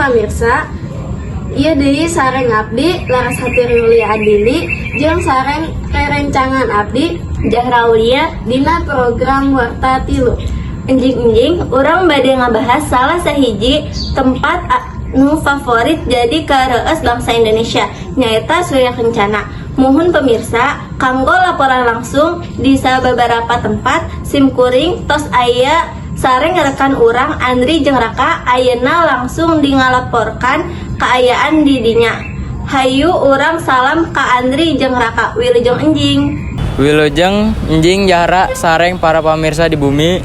pamirsa. Ieu deui sareng abdi Larasati Riulia Adili jeung sareng rerencangan abdi Jahra Aulia. Dina program Warta Tilu. Enjing-enjing urang bade ngabahas salah sahiji tempat anu favorit jadi kareueus bangsa Indonesia, nyaeta Surya Kencana. Muhun pemirsa, kanggo laporan langsung di beberapa tempat, sim kuring tos aya sareng rekan urang Andri jeung Raka. Ayeuna langsung di ngalaporkan kaayaan di dinya. Hayu urang salam ka Andri jeung Raka. Wilujeng enjing. Wilujeng enjing, Jahra sareng para pamirsa di bumi.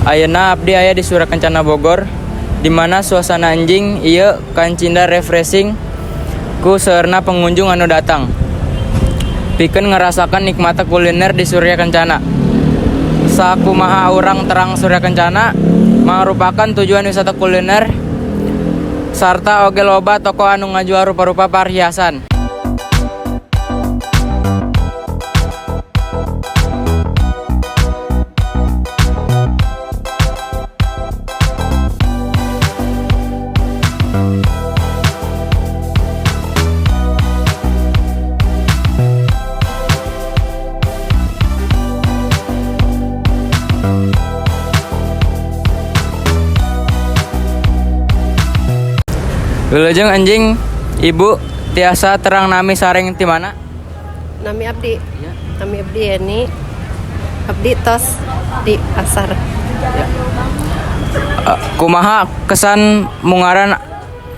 Ayeuna abdi aya di Surya Kencana Bogor, di mana suasana enjing ieu kacinda refreshing ku seueurna pengunjung anu datang pikeun ngerasakan nikmatna kuliner di Surya Kencana. Sakumaha urang terang, Surya Kencana merupakan tujuan wisata kuliner sarta oge loba toko anu ngajual rupa-rupa perhiasan. Wilujeng enjing, Ibu, tiasa terang nami sareng ti mana? Nami abdi? Nami abdi Yani. Abdi tos di pasar. Kumaha kesan mungaran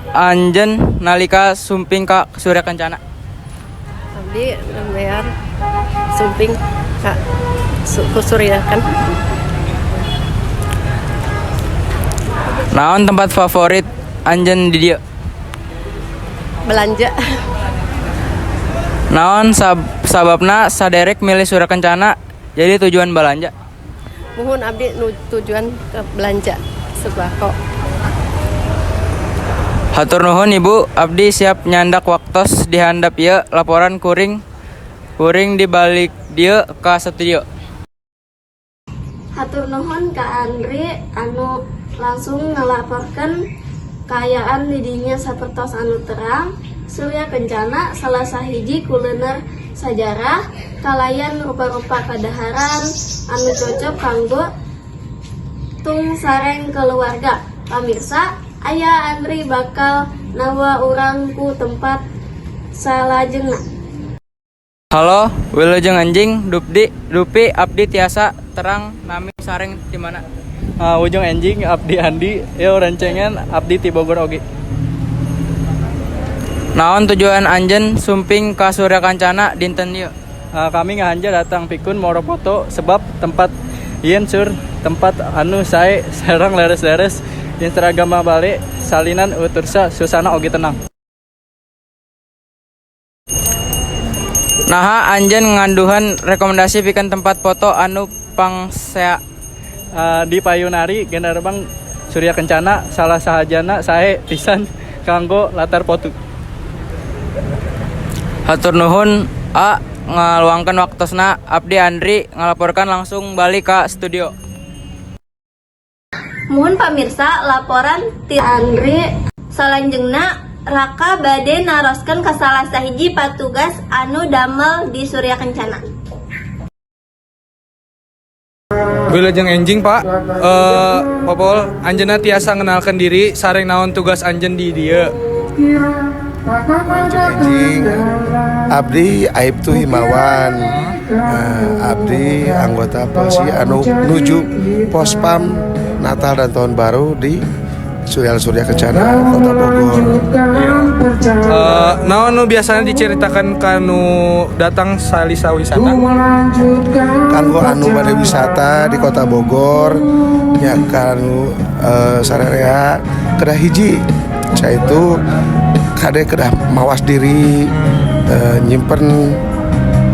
anjeun nalika sumping ka Surya Kencana? Abdi nembean sumping ka ku Surya kan. Naon tempat favorit anjeun di dieu? Belanja. Naon sababna saderek milih Surya Kencana jadi tujuan balanja? Muhun, abdi nu tujuan ke belanja sembako. Hatur nuhun, Ibu, abdi siap nyandak waktos di handap ieu laporan kuring. Kuring dibalik dieu ka studio. Hatur nuhun ka Andri anu langsung ngelaporkan kaayaan di dinya. Sapertos anu terang, Surya Kencana salah sahiji kuliner sajarah kalayan rupa-rupa kadaharan anu cocok kanggo tung sareng keluarga. Pamirsa, aya Andri bakal nawa urang ku tempat salajengna. Halo, wilujeng enjing, Dupdi, Dupi, abdi tiasa terang nami sareng di mana? Ujung enjing, abdi Andi, yo rencengan abdi ti Bogor oge. Naon tujuan anjeun sumping ka Surya Kencana dinten ieu? Kami ngahanja datang pikun moro foto sebab tempat yen sur tempat anu sae sareng leres-leres Instagramable, salinan utursa suasana oge tenang. Naha anjeun nganduhan rekomendasi pikeun tempat foto anu pangsea? Di payunari gerbang Surya Kencana salah sahajana sae pisan kanggo latar foto. Hatur nuhun A ngaluangkeun waktosna. Abdi Andri ngalaporkan langsung balik ka studio. Muhun pamirsa, laporan ti Andri. Salanjengna Raka bade naroskeun ka salah sahiji patugas anu damel di Surya Kencana. Wilujeng enjing, Pak. Popol, anjeunna tiasa ngenalkeun diri sareng naon tugas anjeun di dieu? Enjing, abdi Aiptu Himawan. Abdi anggota polisi anu nuju pospam Natal dan Tahun Baru di Surya Surya Kencana, Kota Bogor. Naon nu biasanya diceritakan kanu datang salisa wisata? Kanggo anu bade wisata di Kota Bogor nya, kanu sararea kedah hiji itu kade kedah mawas diri, nyimpen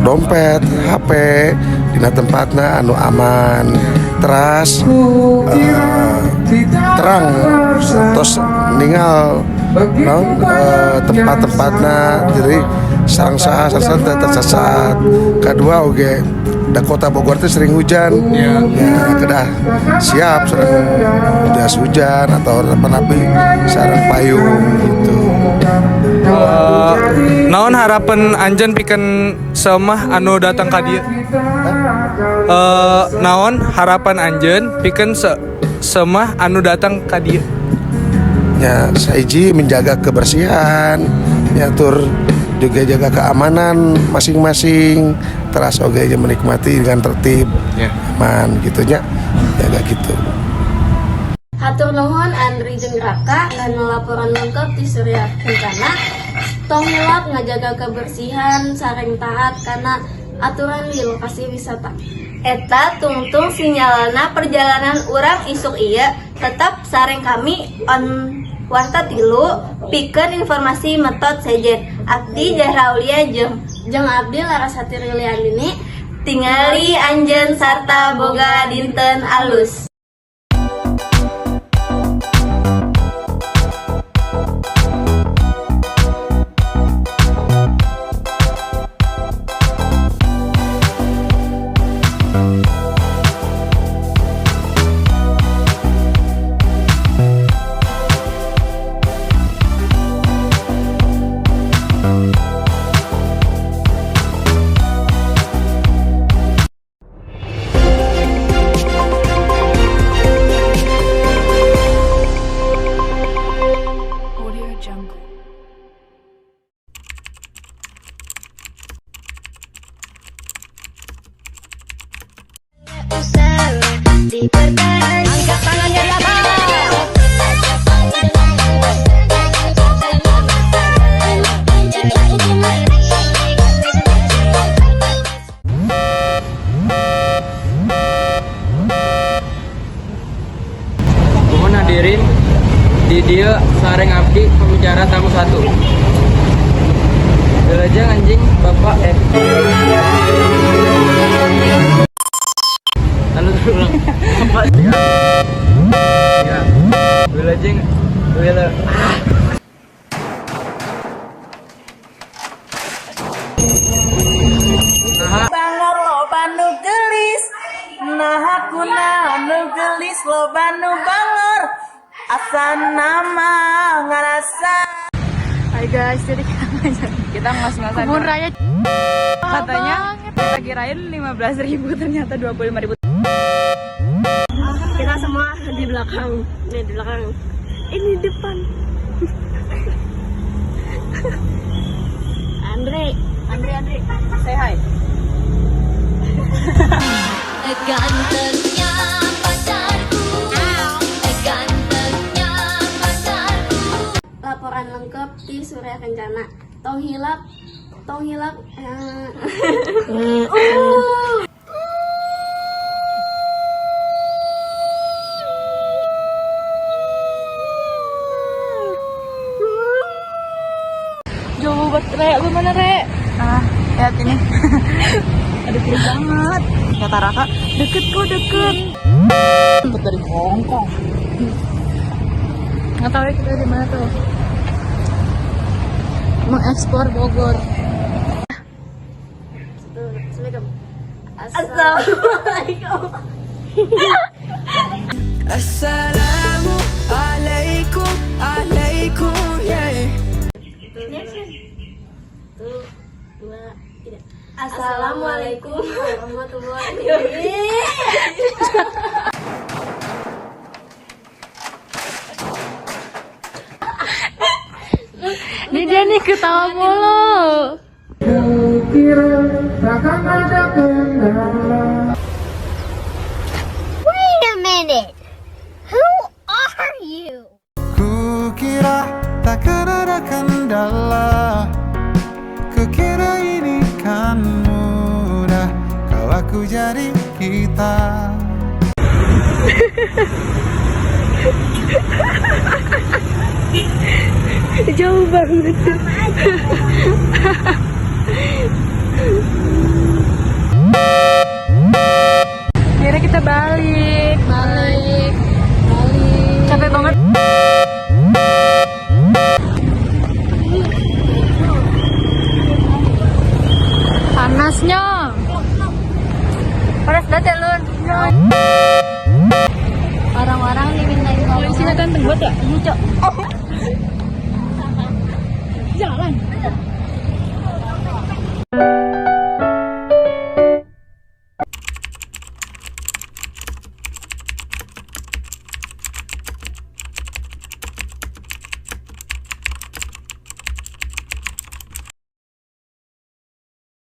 dompet, HP dina tempatna anu aman, teras terang tos ningal naon tempat-tempatna, jadi Sareng saha sareng teu tersesat. Kedua oge da kota Bogor teh sering hujan. Ya, kedah siap sareng jas hujan atau apa sareng payung gitu. Naon harapan anjeun pikeun semah anu datang ka dieu? Naon harapan anjeun pikeun semah anu datang ka dieu? Ya, sahiji menjaga kebersihan, ya, tur juga jaga keamanan masing-masing, teras oge nya menikmati dengan tertib, aman gitu nya, jaga gitu. Hatur nuhun Andri jeung Raka kana laporan lengkap di Surya Kencana. Tong hilap ngajaga kebersihan sareng taat kana aturan di lokasi wisata. Eta tungtung sinyalna perjalanan urang isuk ieu. Tetap sareng kami on Warta Tilu pikeun informasi metot sejen. Abdi Zahra Aulia jeung Jeung abdi Larasati Riliandini. Tingali anjeun sarta boga dinten alus. Audio Jungle. Angkat tangannya di atas. Mohon hadirin di dieu sareng abdi pembicara tamu satu. Wilujeng anjing bapak eh. Lalu ulang. Bapak. Ya. Wilujeng wile ah. Nah, Bangor loba nu geulis, nah kunaon nu geulis loba nu bangor, asana mah ngarasa. Hai guys, jadi kita ngajak Kita ngos-ngosan. Kebun Raya. Katanya kita kirain 15.000, ternyata 25.000. Kita semua di belakang. Nih di belakang. Ini depan. Andre, Andre, Andre. Say hi. Gantengnya pacarku, gantengnya pacarku. Laporan lengkap di Surya Kencana. Tong hilap, tong hilap. Jauh banget, Re. Lu mana, Re? Ah, lihat ini. Aduh, keren banget. Kata Raka, deket kok, deket. Deket dari Hong Kong. Nggak tahu ya kita di mana tuh. Mengeksplor Bogor. Assalamualaikum. Assalamualaikum. Assalamualaikum alaikum, yeah. Satu, dua, tiga. Assalamualaikum warahmatullahi wabarakatuh. Ini dia nih ketawa mulu. Kukira takkan ada kendala. Wait a minute. Who are you? Kukira takkan ada kendala. Kukira ini kan mudah kalau aku jadi kita. Jauh banget. Akhirnya kita balik. Balik. Balik. Capek banget. Panasnya. Panas banget ya, Lun. Orang-orang dimintain tolong. Polisinya ganteng banget ya? Iya, Cok. Jalan.